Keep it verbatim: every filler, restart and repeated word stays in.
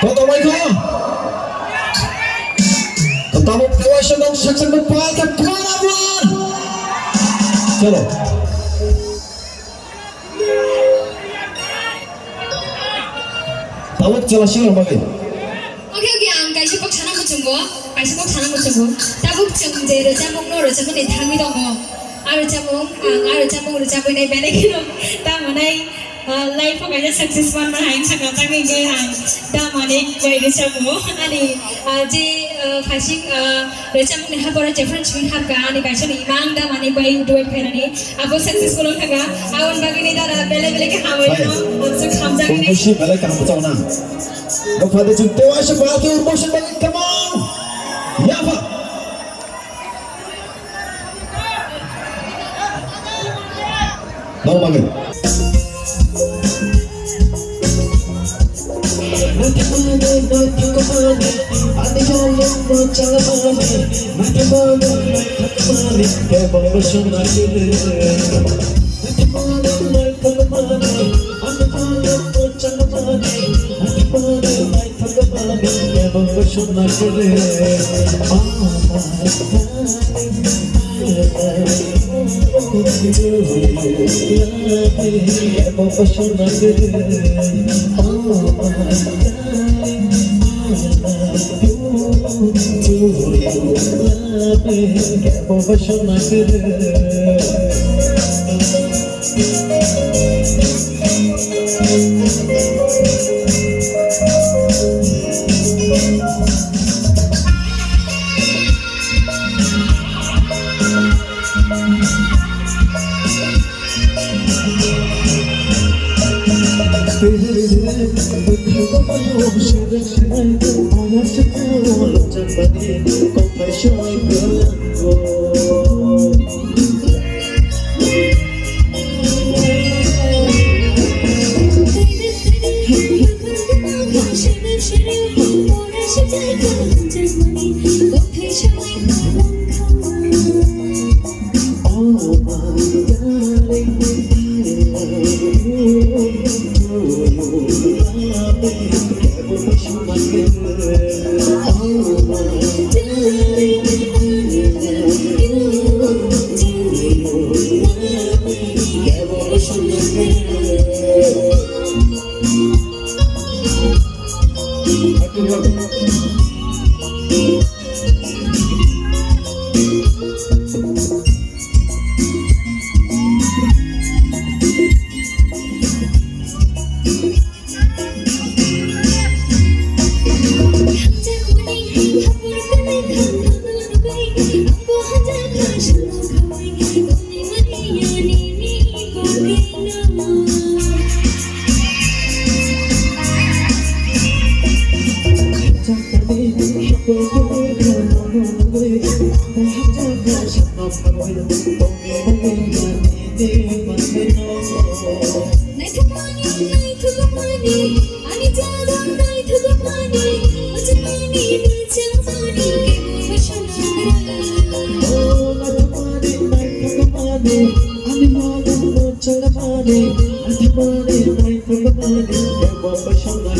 Koto mai ko? Koto mai ko? Section number five ka plan plan. Chalo. Tabuk chwla singni bagwi. Oke, oke, ang kaisa kok sana muchungo, kaisa kok sana muchungo. Tabuk chwng je rwchapmung no rwchapmani thangwi tongo. A rwchapmung, ang a rwchapmung rwchapwi nai belai kheno tamo nai, ah, life o kaisa success manna hai sakna tangwi hwnkhe ang tamo nai bai rwchapmung. Ani, ah, je, ah, phaising, ah, rwchapmungni haporo jephru chini hapkha, ani kaisa ni imang tamo nai bai duet khainani. Abo successful wngkha, aboni bagwi ni dara belai belai khe hambai rwno, ang swk hamjaknai. Urbosi belai kaham bwchao na. Bo phade chwng tei waisa phalti Urbosi bagwi, come on. Yapha. Nang bagwi. Naithokmani, naithokmani, ani jaga naithokmani, muchungmani, muchungmani, kebo bashana. Oh, naithokmani, naithokmani, ani jaga naithokmani, naithokmani, naithokmani, kebo bashana.